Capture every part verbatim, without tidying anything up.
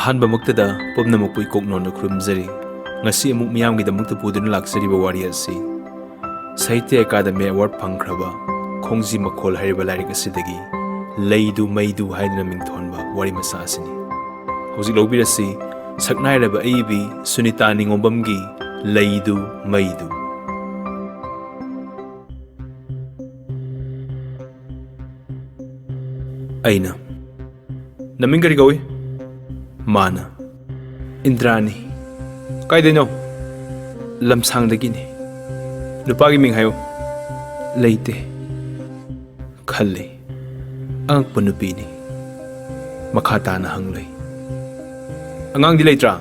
ꯑꯍꯥꯟꯕꯃꯛꯇꯗ ꯄꯨꯝꯅꯃꯛꯄꯨ ꯏꯀꯣꯛ ꯅꯣꯟꯅ ꯈꯨꯔꯨꯝꯖꯔꯤ꯫ ꯉꯁꯤ ꯑꯃꯨꯛ ꯃꯤꯌꯥꯝꯒꯤꯗꯃꯛꯇ ꯄꯨꯗꯨꯅ ꯂꯥꯛꯆꯔꯤꯕ ꯋꯥꯔꯤ ꯑꯁꯤ ꯁꯥꯍꯤꯇ꯭ꯌ ꯑꯦꯀꯥꯗꯃꯤ ꯑꯦꯋꯥꯔꯗ ꯐꯪꯈ꯭ꯔꯕ ꯈꯣꯡꯖꯤ ꯃꯈꯣꯜ ꯍꯥꯏꯔꯤꯕ ꯂꯥꯏꯔꯤꯛ ꯑꯁꯤꯗꯒꯤ ꯂꯩꯗꯨ ꯃꯩꯗꯨ ꯍꯥꯏꯗꯨꯅ ꯃꯤꯡꯊꯣꯟꯕ ꯋꯥꯔꯤ ꯃꯆꯥ ꯑꯁꯤꯅꯤ꯫ ꯍꯧꯖꯤꯛ ꯂꯧꯕꯤꯔꯁꯤ ꯁꯛꯅꯥꯏꯔꯕ ꯑꯏꯕꯤ ꯁꯨꯅꯤꯇꯥ ꯅꯤꯉꯣꯝꯕꯝꯒꯤ ꯂꯩꯗꯨ ꯃꯩꯗꯨ꯫ ꯑꯩꯅ, "ꯅꯃꯤꯡ ꯀꯔꯤ ꯀꯧꯏ?" ꯃꯥꯅ, "ꯏꯟꯗ꯭ꯔꯥꯅꯤ꯫" "ꯀꯥꯏꯗꯩꯅꯣ?" "ꯂꯝꯁꯥꯡꯗꯒꯤꯅꯤ꯫" "ꯅꯨꯄꯥꯒꯤ ꯃꯤꯡ ꯍꯥꯏꯌꯨ꯫" "ꯂꯩꯇꯦ꯫" ꯈꯜꯂꯤ꯫ ꯑꯉꯛꯄ ꯅꯨꯄꯤꯅꯤ꯫ ꯃꯈꯥ ꯇꯥꯅ ꯍꯪꯂꯨꯏ꯫ "ꯑꯉꯥꯡꯗꯤ ꯂꯩꯇ꯭ꯔꯥ?"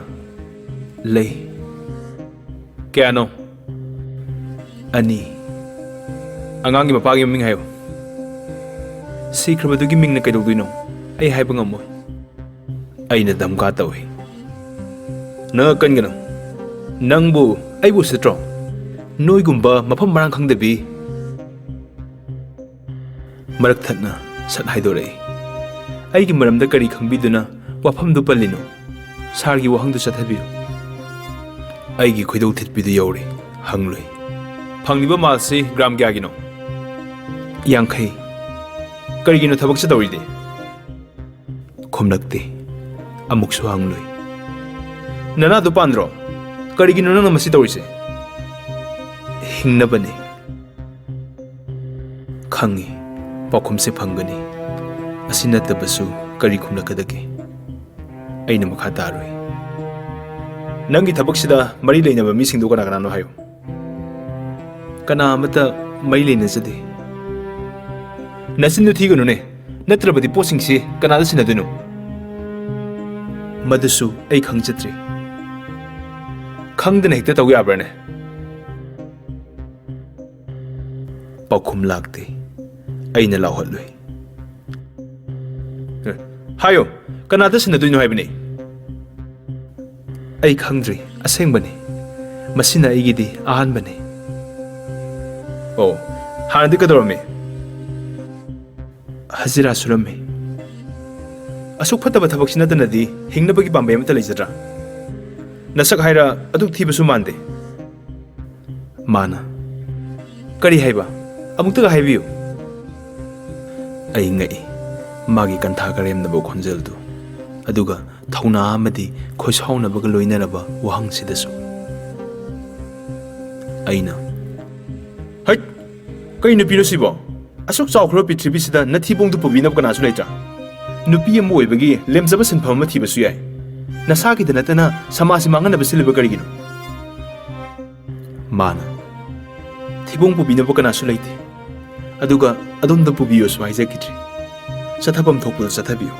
"ꯂꯩ꯫" "ꯀꯌꯥꯅꯣ?" "ꯑꯅꯤ꯫" "ꯑꯉꯥꯡꯒꯤ ꯃꯄꯥꯒꯤ ꯃꯃꯤꯡ ꯍꯥꯏꯌꯨ꯫" "ꯁꯤꯈ꯭ꯔꯕꯗꯨꯒꯤ ꯃꯤꯡꯅ ꯀꯩꯗꯧꯗꯣꯏꯅꯣ? ꯑꯩ ꯍꯥꯏꯕ ꯉꯝꯃꯣꯏ꯫" ꯑꯩꯅ ꯗꯝꯀꯥ ꯇꯧꯏ꯫ "ꯅꯉꯛ ꯀꯟꯒꯅꯨ꯫ ꯅꯪꯕꯨ ꯑꯩꯕꯨ ꯎꯁꯤꯠꯇ꯭ꯔꯣ? ꯅꯣꯏꯒꯨꯝꯕ ꯃꯐꯝ ꯃꯔꯥꯡ ꯈꯪꯗꯕꯤ꯫" ꯃꯔꯛ ꯊꯠꯅ ꯁꯠ ꯍꯥꯏꯗꯣꯔꯛꯏ꯫ "ꯑꯩꯒꯤ ꯃꯔꯝꯗ ꯀꯔꯤ ꯈꯪꯕꯤꯗꯨꯅ ꯋꯥꯐꯝꯗꯨ ꯄꯜꯂꯤꯅꯣ? ꯁꯥꯔꯒꯤ ꯋꯥꯍꯪꯗꯨ ꯆꯠꯊꯕꯤꯌꯨ꯫" ꯑꯩꯒꯤ ꯈꯣꯏꯗꯧ ꯊꯤꯠꯄꯤꯗꯨ ꯌꯧꯔꯦ꯫ ꯍꯪꯂꯨꯏ꯫ "ꯐꯪꯂꯤꯕ ꯃꯥꯜꯁꯤ ꯒ꯭ꯔꯥꯝ ꯀꯌꯥꯒꯤꯅꯣ?" "ꯌꯥꯡꯈꯩ꯫" "ꯀꯔꯤꯒꯤꯅꯣ ꯊꯕꯛꯁꯦ ꯇꯧꯔꯤꯗꯤ?" ꯈꯨꯝꯂꯛꯇꯦ꯫ ꯑꯃꯨꯛꯁꯨ ꯍꯪꯂꯨꯏ꯫ "ꯅꯅꯥꯗꯨ ꯄꯥꯟꯗ꯭ꯔꯣ? ꯀꯔꯤꯒꯤꯅꯣ ꯅꯪꯅ ꯃꯁꯤ ꯇꯧꯔꯤꯁꯦ?" "ꯍꯤꯡꯅꯕꯅꯤ꯫" ꯈꯪꯉꯤ, ꯄꯥꯎꯈꯨꯝꯁꯦ ꯐꯪꯒꯅꯤ꯫ ꯑꯁꯤ ꯅꯠꯇꯕꯁꯨ ꯀꯔꯤ ꯈꯨꯝꯂꯛꯀꯗꯒꯦ? ꯑꯩꯅ ꯃꯈꯥ ꯇꯥꯔꯨꯏ꯫ "ꯅꯪꯒꯤ ꯊꯕꯛꯁꯤꯗ ꯃꯔꯤ ꯂꯩꯅꯕ ꯃꯤꯁꯤꯡꯗꯨ ꯀꯅꯥ ꯀꯅꯥꯅꯣ ꯍꯥꯏꯌꯨ꯫" "ꯀꯅꯥ ꯑꯃꯠꯇ ꯃꯔꯤ ꯂꯩꯅꯖꯗꯦ꯫" "ꯅꯆꯤꯟꯗꯨ ꯊꯤꯒꯅꯨꯅꯦ, ꯅꯠꯇ꯭ꯔꯕꯗꯤ ꯄꯣꯠꯁꯤꯡꯁꯤ ꯀꯅꯥꯗ ꯁꯤꯟꯅꯗꯣꯏꯅꯣ?" "ꯃꯗꯨꯁꯨ ꯑꯩ ꯈꯪꯖꯗ꯭ꯔꯤ꯫" "ꯈꯪꯗꯅ ꯍꯦꯛꯇ ꯇꯧ ꯌꯥꯕ꯭ꯔꯥꯅꯦ?" ꯄꯥꯎꯈꯨꯝ ꯂꯥꯛꯇꯦ꯫ ꯑꯩꯅ ꯂꯥꯎꯍꯠꯂꯨꯏ꯫ "ꯍꯥꯏꯌꯣ, ꯀꯅꯥꯗ ꯁꯤꯟꯅꯗꯣꯏꯅꯣ ꯍꯥꯏꯕꯅꯤ?" "ꯑꯩ ꯈꯪꯗ꯭ꯔꯤ, ꯑꯁꯦꯡꯕꯅꯤ꯫ ꯃꯁꯤꯅ ꯑꯩꯒꯤꯗꯤ ꯑꯍꯥꯟꯕꯅꯤ꯫" "ꯑꯣ, ꯍꯥꯟꯅꯗꯤ ꯀꯩꯗꯧꯔꯝꯃꯤ?" "ꯍꯖꯤꯔꯥ ꯁꯨꯔꯝꯃꯤ꯫" ꯑꯁꯨꯛ ꯐꯠꯇꯕ ꯊꯕꯛꯁꯤ ꯅꯠꯇꯅꯗꯤ ꯍꯤꯡꯅꯕꯒꯤ ꯄꯥꯝꯕꯩ ꯑꯃꯠꯇ ꯂꯩꯖꯗ꯭ꯔꯥ? ꯅꯁꯛ ꯍꯥꯏꯔ ꯑꯗꯨꯛ ꯊꯤꯕꯁꯨ ꯃꯥꯟꯗꯦ꯫ ꯃꯥꯅ, "ꯀꯔꯤ ꯍꯥꯏꯕ? ꯑꯃꯨꯛꯇꯒ ꯍꯥꯏꯕꯤꯌꯨ꯫" ꯑꯩ ꯉꯛꯏ꯫ ꯃꯥꯒꯤ ꯀꯟꯊꯥ ꯀꯔꯦꯝꯅꯕ ꯈꯣꯟꯖꯦꯜꯗꯨ, ꯑꯗꯨꯒ ꯊꯧꯅꯥ ꯑꯃꯗꯤ ꯈꯣꯏꯁꯥꯎꯅꯕꯒ ꯂꯣꯏꯅꯔꯕ ꯋꯥꯍꯪꯁꯤꯗꯁꯨ꯫ ꯑꯩꯅ, "ꯍꯩꯠ! ꯀꯩ ꯅꯨꯄꯤꯅꯣ ꯁꯤꯕꯣ? ꯑꯁꯨꯛ ꯆꯥꯎꯈ꯭ꯔꯕ ꯄ꯭ꯔꯤꯊꯤꯕꯤꯁꯤꯗ ꯅꯊꯤꯕꯣꯡꯗꯨ ꯄꯨꯕꯤꯅꯕ ꯀꯅꯥꯁꯨ ꯂꯩꯇ꯭ꯔꯥ? ꯅꯨꯄꯤ ꯑꯃ ꯑꯣꯏꯕꯒꯤ ꯂꯦꯝꯖꯕ ꯁꯤꯟꯐꯝ ꯑꯃ ꯊꯤꯕꯁꯨ ꯌꯥꯏ꯫ ꯅꯁꯥꯒꯤꯗ ꯅꯠꯇꯅ ꯁꯃꯥꯖꯁꯤ ꯃꯥꯡꯍꯟꯅꯕ ꯁꯤꯜꯂꯤꯕ ꯀꯔꯤꯒꯤꯅꯣ?" ꯃꯥꯅ, "ꯊꯤꯕꯣꯡ ꯄꯨꯕꯤꯅꯕ ꯀꯅꯥꯁꯨ ꯂꯩꯇꯦ꯫ ꯑꯗꯨꯒ ꯑꯗꯣꯝꯗ ꯄꯨꯕꯤꯌꯣꯁꯨ ꯍꯥꯏꯖꯈꯤꯗ꯭ꯔꯤ꯫ ꯆꯠꯊꯐꯝ ꯊꯣꯛꯄꯗ ꯆꯠꯊꯕꯤꯌꯨ꯫"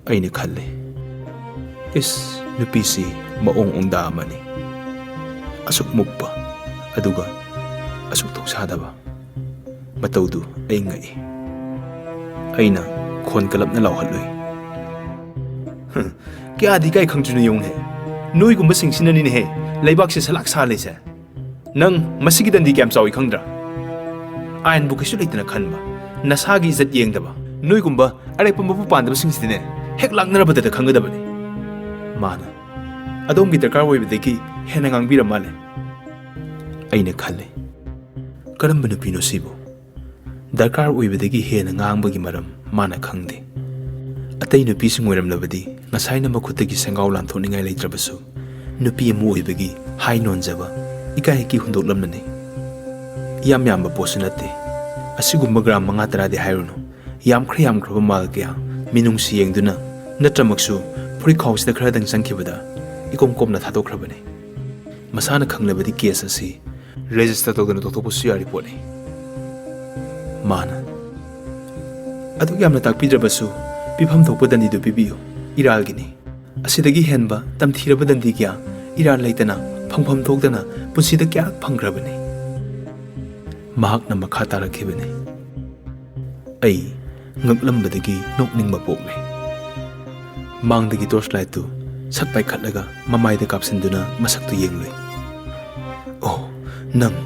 ꯑꯩꯅ ꯈꯜꯂꯤ, "ꯏꯁ, ꯅꯨꯄꯤꯁꯤ ꯃꯑꯣꯡ ꯎꯡꯗꯥ ꯑꯃꯅꯤ꯫ ꯑꯁꯨꯛ ꯃꯨꯞꯄ, ꯑꯗꯨꯒ ꯑꯁꯨꯛ ꯊꯧꯁꯥꯗꯕ ꯃꯇꯧꯗꯨ ꯑꯩ ꯉꯛꯏ꯫" ꯑꯩꯅ ꯈꯣꯟ ꯀꯂꯞꯅ ꯂꯥꯎꯍꯠꯂꯨꯏ꯫ "ꯍꯝ, ꯀꯌꯥꯗꯤ ꯏꯀꯥꯏ ꯈꯪꯗ꯭ꯔꯤꯅꯣ ꯌꯦꯡꯉꯨꯅꯦ꯫ ꯅꯣꯏꯒꯨꯝꯕꯁꯤꯡꯁꯤꯅꯅꯤꯅꯦꯍꯦ ꯂꯩꯕꯥꯛꯁꯦ ꯁꯂꯥꯛ ꯁꯥꯍꯜꯂꯤꯁꯦ꯫ ꯅꯪ ꯃꯁꯤꯒꯤ ꯗꯟꯗꯤ ꯀꯌꯥꯝ ꯆꯥꯎꯏ ꯈꯪꯗ꯭ꯔꯥ? ꯑꯥꯏꯟꯕꯨ ꯀꯩꯁꯨ ꯂꯩꯇꯅ ꯈꯟꯕ, ꯅꯁꯥꯒꯤ ꯏꯖꯠ ꯌꯦꯡꯗꯕ, ꯅꯣꯏꯒꯨꯝꯕ ꯑꯔꯦꯞꯄ ꯃꯄꯨ ꯄꯥꯟꯗꯕꯁꯤꯡꯁꯤꯗꯤꯅꯦ ꯍꯦꯛ ꯂꯥꯛꯅꯔꯕꯗꯗ ꯈꯪꯒꯗꯕꯅꯤ꯫" ꯃꯥꯅ, "ꯑꯗꯣꯝꯒꯤ ꯗꯔꯀꯥꯔ ꯑꯣꯏꯕꯗꯒꯤ ꯍꯦꯟꯅ ꯉꯥꯡꯕꯤꯔ ꯃꯥꯜꯂꯦ꯫" ꯑꯩꯅ ꯈꯜꯂꯤ, "ꯀꯔꯝꯕ ꯅꯨꯄꯤꯅꯣ ꯁꯤꯕꯨ? ꯗꯔꯀꯥꯔ ꯑꯣꯏꯕꯗꯒꯤ ꯍꯦꯟꯅ ꯉꯥꯡꯕꯒꯤ ꯃꯔꯝ ꯃꯥꯅ ꯈꯪꯗꯦ꯫" ꯑꯇꯩ ꯅꯨꯄꯤꯁꯤꯡ ꯑꯣꯏꯔꯝꯂꯕꯗꯤ ꯉꯁꯥꯏꯅ ꯃꯈꯨꯠꯇꯒꯤ ꯁꯦꯡꯒꯥꯎ ꯂꯥꯟꯊꯣꯛꯅꯤꯡꯉꯥꯏ ꯂꯩꯇ꯭ꯔꯕꯁꯨ, ꯅꯨꯄꯤ ꯑꯃ ꯑꯣꯏꯕꯒꯤ ꯍꯥꯏ ꯅꯣꯟꯖꯕ, ꯏꯀꯥꯏ ꯏꯀꯤ ꯍꯨꯟꯗꯣꯛꯂꯝꯂꯅꯤ꯫ ꯌꯥꯝ ꯌꯥꯝꯕ ꯄꯣꯠꯁꯨ ꯅꯠꯇꯦ꯫ ꯑꯁꯤꯒꯨꯝꯕ ꯒ꯭ꯔꯥꯝ ꯃꯉꯥ ꯇꯔꯥꯗꯤ ꯍꯥꯏꯔꯨꯅꯨ, ꯌꯥꯝꯈ꯭ꯔ ꯌꯥꯝꯈ꯭ꯔꯕ ꯃꯥꯜ ꯀꯌꯥ ꯃꯤꯅꯨꯡꯁꯤ ꯌꯦꯡꯗꯨꯅ, ꯅꯠꯇ꯭ꯔꯃꯛꯁꯨ ꯐꯨꯔꯤꯠꯈꯥꯎꯁꯤꯗ ꯈꯔꯗꯪ ꯆꯪꯈꯤꯕꯗ ꯏꯀꯣꯝ ꯀꯣꯝꯅ ꯊꯥꯗꯣꯛꯈ꯭ꯔꯕꯅꯤ꯫ ꯃꯁꯥꯅ ꯈꯪꯂꯕꯗꯤ ꯀꯦꯁ ꯑꯁꯤ ꯔꯦꯖꯤꯁꯇꯔ ꯇꯧꯗꯅ ꯇꯣꯛꯊꯣꯛꯄꯁꯨ ꯌꯥꯔꯤ ꯄꯣꯠꯅꯤ꯫ ꯃꯥꯅ, "ꯑꯗꯨꯛ ꯌꯥꯝꯅ ꯇꯥꯛꯄꯤꯗ꯭ꯔꯕꯁꯨ ꯄꯤꯐꯝ ꯊꯣꯛꯄ ꯗꯟꯗꯤꯗꯨ ꯄꯤꯕꯤꯌꯨ, ꯏꯔꯥꯜꯒꯤꯅꯤ꯫ ꯑꯁꯤꯗꯒꯤ ꯍꯦꯟꯕ ꯇꯝꯊꯤꯔꯕ ꯗꯟꯗꯤ ꯀꯌꯥ ꯏꯔꯥꯜ ꯂꯩꯇꯅ ꯐꯪꯐꯝ ꯊꯣꯛꯇꯅ ꯄꯨꯟꯁꯤꯗ ꯀꯌꯥꯔꯛ ꯐꯪꯈ꯭ꯔꯕꯅꯤ꯫" ꯃꯍꯥꯛꯅ ꯃꯈꯥ ꯇꯥꯔꯛꯈꯤꯕꯅꯤ꯫ ꯑꯩ ꯉꯛꯂꯝꯕꯗꯒꯤ ꯅꯣꯛꯅꯤꯡꯕ ꯄꯣꯛꯂꯦ꯫ ꯃꯥꯡꯗꯒꯤ ꯇꯣꯔꯆ ꯂꯥꯏꯠꯇꯨ ꯁꯠ ꯄꯥꯏꯈꯠꯂꯒ ꯃꯃꯥꯏꯗ ꯀꯥꯞꯁꯤꯟꯗꯨꯅ ꯃꯁꯛꯇꯨ ꯌꯦꯡꯂꯨꯏ꯫ "ꯑꯣ, ꯅꯪ!"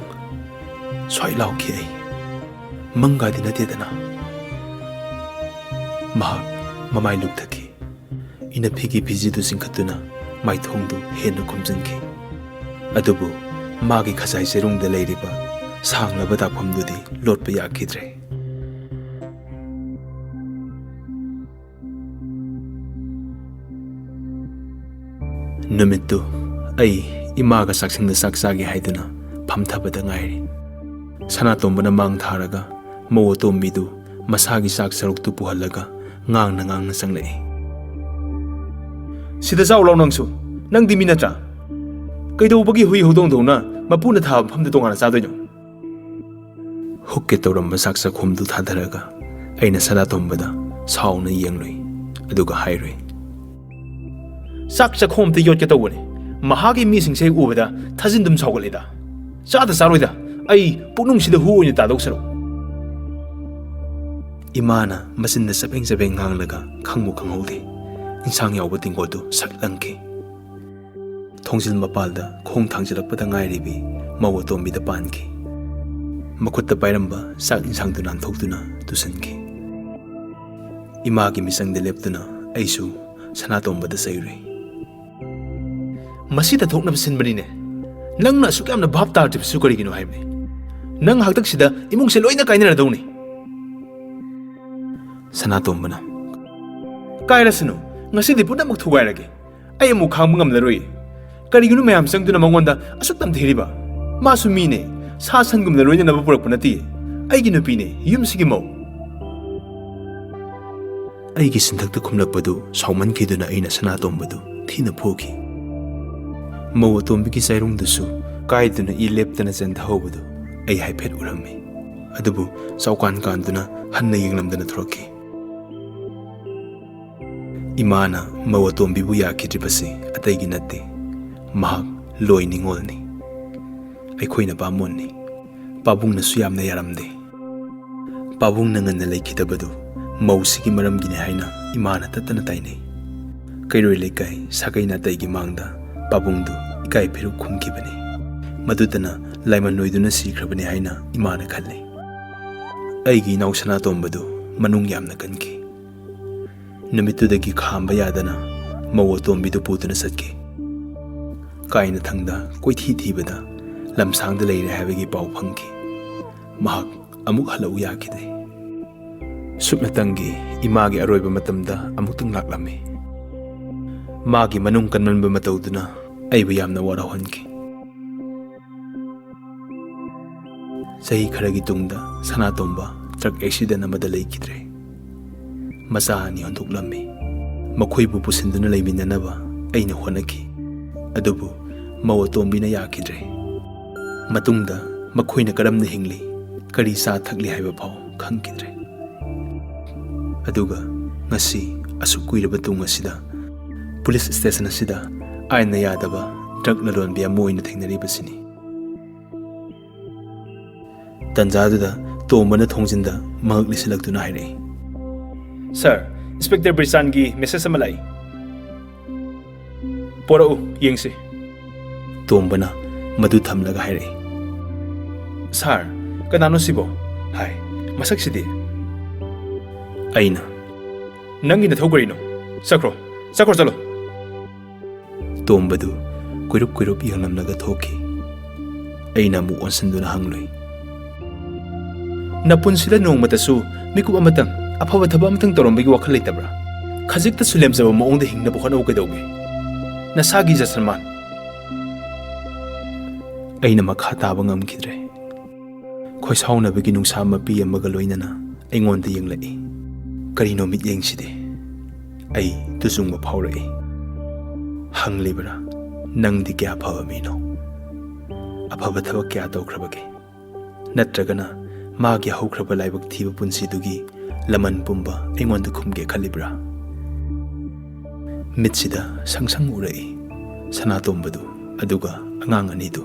ꯁ꯭ꯋꯥꯏ ꯂꯥꯎꯈꯤ ꯑꯩ꯫ "ꯃꯪꯒꯥꯗꯤ ꯅꯠꯇꯦꯗꯅ?" ꯃꯍꯥꯛ ꯃꯃꯥꯏ ꯂꯨꯞꯊꯈꯤ꯫ ꯏꯅꯐꯤꯒꯤ ꯐꯤꯖꯤꯗꯨ ꯆꯤꯡꯈꯠꯇꯨꯅ ꯃꯥꯏꯊꯣꯡꯗꯨ ꯍꯦꯟꯅ ꯈꯨꯝꯖꯤꯟꯈꯤ꯫ ꯑꯗꯨꯕꯨ ꯃꯥꯒꯤ ꯈꯖꯥꯏ ꯆꯩꯔꯨꯡꯗ ꯂꯩꯔꯤꯕ ꯁꯥꯡꯂꯕ ꯗꯥꯛꯐꯝꯗꯨꯗꯤ ꯂꯣꯠꯄ ꯌꯥꯈꯤꯗ꯭ꯔꯦ꯫ ꯅꯨꯃꯤꯠꯇꯨ ꯑꯩ ꯏꯃꯥꯒ ꯆꯥꯛꯁꯪꯗ ꯆꯥꯛ ꯆꯥꯒꯦ ꯍꯥꯏꯗꯨꯅ ꯐꯝꯊꯕꯗ ꯉꯥꯏꯔꯤ꯫ ꯁꯅꯥꯇꯣꯝꯕꯅ ꯃꯥꯡ ꯊꯥꯔꯒ ꯃꯧ ꯑꯇꯣꯝꯕꯤꯗꯨ ꯃꯁꯥꯒꯤ ꯆꯥꯛ ꯁꯔꯨꯛꯇꯨ ꯄꯨꯍꯜꯂꯒ ꯉꯥꯡꯅ ꯉꯥꯡꯅ ꯆꯪꯂꯛꯏ꯫ "ꯁꯤꯗ ꯆꯥꯎ ꯂꯥꯎ ꯅꯪꯁꯨ, ꯅꯪꯗꯤ ꯃꯤ ꯅꯠꯇ꯭ꯔꯥ? ꯀꯩꯗꯧꯕꯒꯤ ꯍꯨꯏ ꯍꯧꯗꯣꯡꯗꯧꯅ ꯃꯄꯨꯅ ꯊꯥꯕ ꯃꯐꯝꯗ ꯇꯣꯉꯥꯟꯅ ꯆꯥꯗꯣꯏꯅꯣ?" ꯍꯨꯛꯀꯦ ꯇꯧꯔꯝꯕ ꯆꯥꯛ ꯆꯥꯛꯈꯣꯝꯗꯨ ꯊꯥꯗꯔꯒ ꯑꯩꯅ ꯁꯅꯥꯇꯣꯝꯕꯗ ꯁꯥꯎꯅ ꯌꯦꯡꯂꯨꯏ, ꯑꯗꯨꯒ ꯍꯥꯏꯔꯨꯏ, "ꯆꯥꯛ ꯆꯥꯛꯈꯣꯝ ꯑꯝꯇ ꯌꯣꯠꯀꯦ ꯇꯧꯕꯅꯦ꯫ ꯃꯍꯥꯛꯀꯤ ꯃꯤꯁꯤꯡꯁꯦ ꯍꯦꯛ ꯎꯕꯗ ꯊꯥꯖꯤꯟ ꯑꯗꯨꯝ ꯁꯥꯎꯒꯠꯂꯤꯗ꯫ ꯆꯥꯗ ꯆꯥꯔꯣꯏꯗ, ꯑꯩ ꯄꯨꯛꯅꯨꯡꯁꯤꯗ ꯍꯨ ꯑꯣꯏꯅ ꯇꯥꯗꯧ ꯁꯔꯨꯛ꯫" ꯏꯃꯥꯅ ꯃꯆꯤꯟꯗ ꯆꯕꯦꯡ ꯆꯕꯦꯡ ꯉꯥꯡꯂꯒ ꯈꯪꯕꯨ ꯈꯪꯍꯧꯗꯦ, ꯏꯟꯁꯥꯡ ꯌꯥꯎꯕ ꯇꯤꯡꯀꯣꯠꯇꯨ ꯁꯠ ꯂꯪꯈꯤ꯫ ꯊꯣꯡꯖꯤꯜ ꯃꯄꯥꯜꯗ ꯈꯣꯡ ꯊꯥꯡꯖꯤꯜꯂꯛꯄꯗ ꯉꯥꯏꯔꯤꯕꯤ ꯃꯧ ꯑꯇꯣꯝꯕꯤꯗ ꯄꯥꯟꯈꯤ꯫ ꯃꯈꯨꯠꯇ ꯄꯥꯏꯔꯝꯕ ꯆꯥꯛ ꯏꯟꯁꯥꯡꯗꯨ ꯅꯥꯟꯊꯣꯛꯇꯨꯅ ꯇꯨꯁꯟꯈꯤ꯫ ꯏꯃꯥꯒꯤ ꯃꯤꯆꯪꯗ ꯂꯦꯞꯇꯨꯅ ꯑꯩꯁꯨ ꯁꯅꯥꯇꯣꯝꯕꯗ ꯆꯩꯔꯨꯏ꯫ "ꯃꯁꯤ ꯇꯥꯊꯣꯛꯅꯕ ꯁꯤꯟꯕꯅꯤꯅꯦ꯫ ꯅꯪꯅ ꯑꯁꯨꯛ ꯌꯥꯝꯅ ꯚꯥꯞ ꯇꯥꯗ꯭ꯔꯤꯕꯁꯨ ꯀꯔꯤꯒꯤꯅꯣ ꯍꯥꯏꯕꯅꯤ? ꯅꯪ ꯍꯥꯛꯇꯛꯁꯤꯗ ꯏꯃꯨꯡꯁꯦ ꯂꯣꯏꯅ ꯀꯥꯏꯅꯔꯗꯧꯅꯤ꯫" ꯁꯅꯥꯇꯣꯝꯕꯅ, "ꯀꯥꯏꯔꯁꯅꯨ, ꯉꯁꯤꯗꯤ ꯄꯨꯝꯅꯃꯛ ꯊꯨꯒꯥꯏꯔꯒꯦ꯫ ꯑꯩ ꯑꯃꯨꯛ ꯈꯥꯡꯕ ꯉꯝꯂꯔꯣꯏ꯫ ꯀꯔꯤꯒꯤꯅꯣ ꯃꯌꯥꯝ ꯆꯪꯗꯨꯅ ꯃꯉꯣꯟꯗ ꯑꯁꯨꯛ ꯇꯝꯊꯤꯔꯤꯕ? ꯃꯥꯁꯨ ꯃꯤꯅꯦ, ꯁꯥ ꯁꯟꯒꯨꯝꯅ ꯂꯣꯏꯅꯅꯕ ꯄꯨꯔꯛꯄ ꯅꯠꯇꯦ꯫ ꯑꯩꯒꯤ ꯅꯨꯄꯤꯅꯦ, ꯌꯨꯝꯁꯤꯒꯤ ꯃꯧ꯫" ꯑꯩꯒꯤ ꯁꯤꯟꯊꯛꯇ ꯈꯨꯝꯂꯛꯄꯗꯨ ꯁꯥꯎꯃꯟꯈꯤꯗꯨꯅ ꯑꯩꯅ ꯁꯅꯥꯇꯣꯝꯕꯗꯨ ꯊꯤꯅ ꯐꯨꯈꯤ꯫ ꯃꯧ ꯑꯇꯣꯝꯕꯤꯒꯤ ꯆꯥꯏꯔꯨꯡꯗꯨꯁꯨ ꯀꯥꯏꯗꯨꯅ ꯏ ꯂꯦꯞꯇꯅ ꯆꯦꯟꯊꯍꯧꯕꯗꯨ ꯑꯩ ꯍꯥꯏꯐꯦꯠ ꯎꯔꯝꯃꯤ꯫ ꯑꯗꯨꯕꯨ ꯆꯥꯎꯀꯥꯟ ꯀꯥꯟꯗꯨꯅ ꯍꯟꯅ ꯌꯦꯡꯂꯝꯗꯅ ꯊꯣꯔꯛꯈꯤ꯫ ꯏꯃꯥꯅ ꯃꯧ ꯑꯇꯣꯝꯕꯤꯕꯨ ꯌꯥꯈꯤꯗ꯭ꯔꯤꯕꯁꯤ ꯑꯇꯩꯒꯤ ꯅꯠꯇꯦ, ꯃꯍꯥꯛ ꯂꯣꯏ ꯅꯤꯉꯣꯜꯅꯤ꯫ ꯑꯩꯈꯣꯏꯅ ꯕꯥꯃꯣꯟꯅꯤ꯫ ꯄꯥꯕꯨꯡꯅꯁꯨ ꯌꯥꯝꯅ ꯌꯥꯔꯝꯗꯦ꯫ ꯄꯥꯕꯨꯡꯅ ꯉꯟꯅ ꯂꯩꯈꯤꯗꯕꯗꯨ ꯃꯧꯁꯤꯒꯤ ꯃꯔꯝꯒꯤꯅꯤ ꯍꯥꯏꯅ ꯏꯃꯥꯅ ꯇꯠꯇꯅ ꯇꯥꯏꯅꯩ꯫ ꯀꯩꯔꯣꯏ ꯂꯩꯀꯥꯏ ꯁꯥꯒꯩ ꯅꯥꯇꯩꯒꯤ ꯃꯥꯡꯗ ꯄꯥꯕꯨꯡꯗꯨ ꯏꯀꯥꯏ ꯐꯤꯔꯨꯛ ꯈꯨꯝꯈꯤꯕꯅꯤ꯫ ꯃꯗꯨꯇꯅ ꯂꯥꯏꯃꯟ ꯑꯣꯏꯗꯨꯅ ꯁꯤꯈ꯭ꯔꯕꯅꯤ ꯍꯥꯏꯅ ꯏꯃꯥꯅ ꯈꯜꯂꯤ꯫ ꯑꯩꯒꯤ ꯏꯅꯥꯎ ꯁꯅꯥꯇꯣꯝꯕꯗꯨ ꯃꯅꯨꯡ ꯌꯥꯝꯅ ꯀꯟꯈꯤ꯫ ꯅꯨꯃꯤꯠꯇꯨꯗꯒꯤ ꯈꯥꯝꯕ ꯌꯥꯗꯅ ꯃꯧ ꯑꯇꯣꯝꯕꯤꯗꯨ ꯄꯨꯗꯨꯅ ꯆꯠꯈꯤ꯫ ꯀꯥꯏꯅꯊꯪꯗ ꯀꯣꯏꯊꯤ ꯊꯤꯕꯗ ꯂꯝꯁꯥꯡꯗ ꯂꯩꯔꯦ ꯍꯥꯏꯕꯒꯤ ꯄꯥꯎ ꯐꯪꯈꯤ꯫ ꯃꯍꯥꯛ ꯑꯃꯨꯛ ꯍꯜꯂꯛꯎ ꯌꯥꯈꯤꯗꯦ꯫ ꯁꯨꯞꯅꯇꯪꯒꯤ ꯏꯃꯥꯒꯤ ꯑꯔꯣꯏꯕ ꯃꯇꯝꯗ ꯑꯃꯨꯛꯇꯪ ꯂꯥꯛꯂꯝꯃꯤ꯫ ꯃꯥꯒꯤ ꯃꯅꯨꯡ ꯀꯟꯃꯟꯕ ꯃꯇꯧꯗꯨꯅ ꯑꯩꯕꯨ ꯌꯥꯝꯅ ꯋꯥꯔꯧꯍꯟꯈꯤ꯫ ꯆꯍꯤ ꯈꯔꯒꯤ ꯇꯨꯡꯗ ꯁꯅꯥꯇꯣꯝꯕ ꯇ꯭ꯔꯛ ꯑꯦꯛꯁꯤꯗꯦꯟ ꯑꯃꯗ ꯂꯩꯈꯤꯗ꯭ꯔꯦ꯫ ꯃꯆꯥ ꯑꯅꯤ ꯍꯨꯟꯗꯣꯛꯂꯝꯃꯤ꯫ ꯃꯈꯣꯏꯕꯨ ꯄꯨꯁꯤꯟꯗꯨꯅ ꯂꯩꯃꯤꯟꯅꯅꯕ ꯑꯩꯅ ꯍꯣꯠꯅꯈꯤ, ꯑꯗꯨꯕꯨ ꯃꯧ ꯑꯇꯣꯝꯕꯤꯅ ꯌꯥꯈꯤꯗ꯭ꯔꯦ꯫ ꯃꯇꯨꯡꯗ ꯃꯈꯣꯏꯅ ꯀꯔꯝꯅ ꯍꯤꯡꯂꯤ, ꯀꯔꯤ ꯆꯥ ꯊꯛꯂꯤ ꯍꯥꯏꯕ ꯐꯥꯎ ꯈꯪꯈꯤꯗ꯭ꯔꯦ꯫ ꯑꯗꯨꯒ ꯉꯁꯤ ꯑꯁꯨꯛ ꯀꯨꯏꯔꯕ ꯇꯨꯡ ꯑꯁꯤꯗ ꯄꯨꯂꯤꯁ ꯁ꯭ꯇꯦꯁꯟ ꯑꯁꯤꯗ ꯑꯥꯏꯟꯅ ꯌꯥꯗꯕ ꯗ꯭ꯔꯒ ꯂꯂꯣꯟꯕꯤ ꯑꯃ ꯑꯣꯏꯅ ꯊꯦꯡꯅꯔꯤꯕꯁꯤꯅꯤ꯫ ꯇꯟꯖꯥꯗꯨꯗ ꯇꯣꯝꯕꯅ ꯊꯣꯡꯖꯤꯟꯗ ꯃꯉꯛ ꯂꯤꯁꯤꯜꯂꯛꯇꯨꯅ ꯍꯥꯏꯔꯛꯏ, "ꯁꯥꯔ, ꯏꯟꯁꯄꯦꯛꯇꯔ ꯕ꯭ꯔꯤꯁꯥꯟꯒꯤ ꯃꯦꯁꯦꯖ ꯑꯃ ꯂꯥꯛꯏ꯫ ꯄꯣꯔꯛꯎ, ꯌꯦꯡꯁꯤ꯫" ꯇꯣꯝꯕꯅ ꯃꯗꯨ ꯊꯝꯂꯒ ꯍꯥꯏꯔꯛꯏ, "ꯁꯥꯔ, ꯀꯅꯥꯅꯣ ꯁꯤꯕꯣ? ꯍꯥꯏ, ꯃꯁꯛꯁꯤꯗꯤ?" ꯑꯩꯅ, "ꯅꯪꯒꯤ ꯅꯊꯧ ꯀꯔꯤꯅꯣ? ꯆꯠꯈ꯭ꯔꯣ, ꯆꯠꯈ꯭ꯔꯣ, ꯆꯠꯂꯣ꯫" ꯇꯣꯝꯕꯗꯨ ꯀꯨꯏꯔꯨꯞ ꯀꯨꯏꯔꯨꯞ ꯌꯦꯡꯂꯝꯂꯒ ꯊꯣꯛꯈꯤ꯫ ꯑꯩꯅ ꯑꯃꯨꯛ ꯑꯣꯟꯁꯤꯟꯗꯨꯅ ꯍꯪꯂꯨꯏ, "ꯅꯄꯨꯟꯁꯤꯗ ꯅꯣꯡꯃꯇꯁꯨ ꯃꯤꯀꯨꯞ ꯑꯃꯇꯪ ꯑꯐꯕ ꯊꯕꯛ ꯑꯃꯇꯪ ꯇꯧꯔꯝꯕꯒꯤ ꯋꯥꯈꯜ ꯂꯩꯇꯕ꯭ꯔꯥ? ꯈꯖꯤꯛꯇꯁꯨ ꯂꯦꯝꯖꯕ ꯃꯑꯣꯡꯗ ꯍꯤꯡꯅꯕ ꯍꯣꯠꯅꯧ ꯀꯩꯗꯧꯒꯦ? ꯅꯁꯥꯒꯤ ꯏꯖꯠ ꯁꯟꯃꯥꯟ꯫" ꯑꯩꯅ ꯃꯈꯥ ꯇꯥꯕ ꯉꯝꯈꯤꯗ꯭ꯔꯦ꯫ ꯈꯣꯏꯁꯥꯎꯅꯕꯒꯤ ꯅꯨꯡꯁꯥ ꯃꯄꯤ ꯑꯃꯒ ꯂꯣꯏꯅꯅ ꯑꯩꯉꯣꯟꯗ ꯌꯦꯡꯂꯛꯏ꯫ ꯀꯔꯤꯅꯣ ꯃꯤꯠꯌꯦꯡꯁꯤꯗꯤ? ꯑꯩ ꯇꯨꯖꯨꯡꯕ ꯐꯥꯎꯔꯛꯏ꯫ "ꯍꯪꯂꯤꯕ꯭ꯔꯥ? ꯅꯪꯗꯤ ꯀꯌꯥ ꯐꯕ ꯃꯤꯅꯣ? ꯑꯐꯕ ꯊꯕꯛ ꯀꯌꯥ ꯇꯧꯈ꯭ꯔꯕꯒꯦ? ꯅꯠꯇ꯭ꯔꯒꯅ ꯃꯥꯒꯤ ꯍꯧꯈ꯭ꯔꯕ ꯂꯥꯏꯕꯛ ꯊꯤꯕ ꯄꯨꯟꯁꯤꯗꯨꯒꯤ ꯂꯃꯟ ꯄꯨꯝꯕ ꯑꯩꯉꯣꯟꯗ ꯈꯨꯝꯒꯦ ꯈꯜꯂꯤꯕ꯭ꯔꯥ?" ꯃꯤꯠꯁꯤꯗ ꯁꯪ ꯁꯪ ꯎꯔꯛꯏ ꯁꯅꯥꯇꯣꯝꯕꯗꯨ, ꯑꯗꯨꯒ ꯑꯉꯥꯡ ꯑꯅꯤꯗꯨ꯫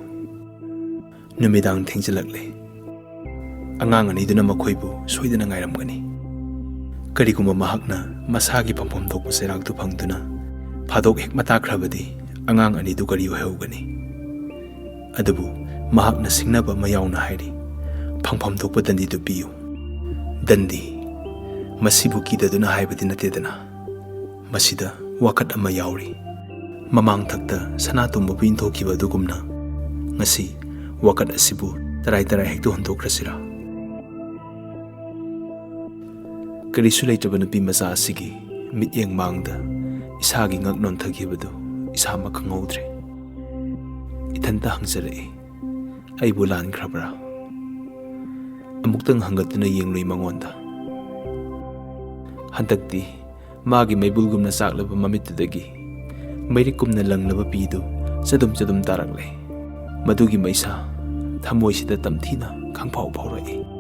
ꯅꯨꯃꯤꯗꯥꯡ ꯊꯦꯡꯖꯤꯜꯂꯛꯂꯦ꯫ ꯑꯉꯥꯡ ꯑꯅꯤꯗꯨꯅ ꯃꯈꯣꯏꯕꯨ ꯁꯣꯏꯗꯅ ꯉꯥꯏꯔꯝꯒꯅꯤ꯫ ꯀꯔꯤꯒꯨꯝꯕ ꯃꯍꯥꯛꯅ ꯃꯁꯥꯒꯤ ꯐꯪꯐꯝ ꯊꯣꯛꯄ ꯆꯩꯔꯥꯛꯇꯨ ꯐꯪꯗꯨꯅ ꯐꯥꯗꯣꯛ ꯍꯦꯛ ꯃꯇꯥꯈ꯭ꯔꯕꯗꯤ, ꯑꯉꯥꯡ ꯑꯅꯤꯗꯨ ꯀꯔꯤ ꯑꯣꯏꯍꯧꯒꯅꯤ? ꯑꯗꯨꯕꯨ ꯃꯍꯥꯛꯅ ꯁꯤꯡꯅꯕ ꯑꯃ ꯌꯥꯎꯅ ꯍꯥꯏꯔꯤ, "ꯐꯪꯐꯝ ꯊꯣꯛꯄ ꯗꯟꯗꯤꯗꯨ ꯄꯤꯌꯨ꯫" ꯗꯟꯗꯤ? ꯃꯁꯤꯕꯨ ꯀꯤꯗꯗꯨꯅ ꯍꯥꯏꯕꯗꯤ ꯅꯠꯇꯦꯗꯅ꯫ ꯃꯁꯤꯗ ꯋꯥꯀꯠ ꯑꯃ ꯌꯥꯎꯔꯤ꯫ ꯃꯃꯥꯡ ꯊꯛꯇ ꯁꯅꯥꯇꯣꯝꯕꯕꯨ ꯏꯟꯊꯣꯛꯈꯤꯕ ꯑꯗꯨꯒꯨꯝꯅ, ꯉꯁꯤ ꯋꯥꯀꯠ ꯑꯁꯤꯕꯨ ꯇꯔꯥꯏ ꯇꯔꯥꯏ ꯍꯦꯛꯇ ꯍꯨꯟꯗꯣꯛꯈ꯭ꯔꯁꯤꯔꯥ? ꯀꯔꯤꯁꯨ ꯂꯩꯇ꯭ꯔꯕ ꯅꯨꯄꯤ ꯃꯆꯥ ꯑꯁꯤꯒꯤ ꯃꯤꯠꯌꯦꯡ ꯃꯥꯡꯗ ꯏꯁꯥꯒꯤ ꯉꯛ ꯅꯣꯟꯊꯈꯤꯕꯗꯨ ꯏꯁꯥꯃꯛ ꯈꯪꯍꯧꯗ꯭ꯔꯦ꯫ ꯏꯊꯟꯇ ꯍꯪꯖꯔꯛꯏ, "ꯑꯩꯕꯨ ꯂꯥꯟꯈ꯭ꯔꯕ꯭ꯔꯥ?" ꯑꯃꯨꯛꯇꯪ ꯍꯪꯒꯠꯇꯨꯅ ꯌꯦꯡꯂꯨꯏ ꯃꯉꯣꯟꯗ꯫ ꯍꯟꯗꯛꯇꯤ ꯃꯥꯒꯤ ꯃꯩꯕꯨꯜꯒꯨꯝꯅ ꯆꯥꯛꯂꯕ ꯃꯃꯤꯠꯇꯨꯗꯒꯤ ꯃꯩꯔꯤꯛꯀꯨꯝꯅ ꯂꯪꯂꯕ ꯄꯤꯗꯨ ꯆꯗꯨꯝ ꯆꯗꯨꯝ ꯇꯥꯔꯛꯂꯦ꯫ ꯃꯗꯨꯒꯤ ꯃꯩꯁꯥ ꯊꯃꯣꯏꯁꯤꯗ ꯇꯝꯊꯤꯅ ꯈꯪꯐꯥꯎ ꯐꯥꯎꯔꯛꯏ꯫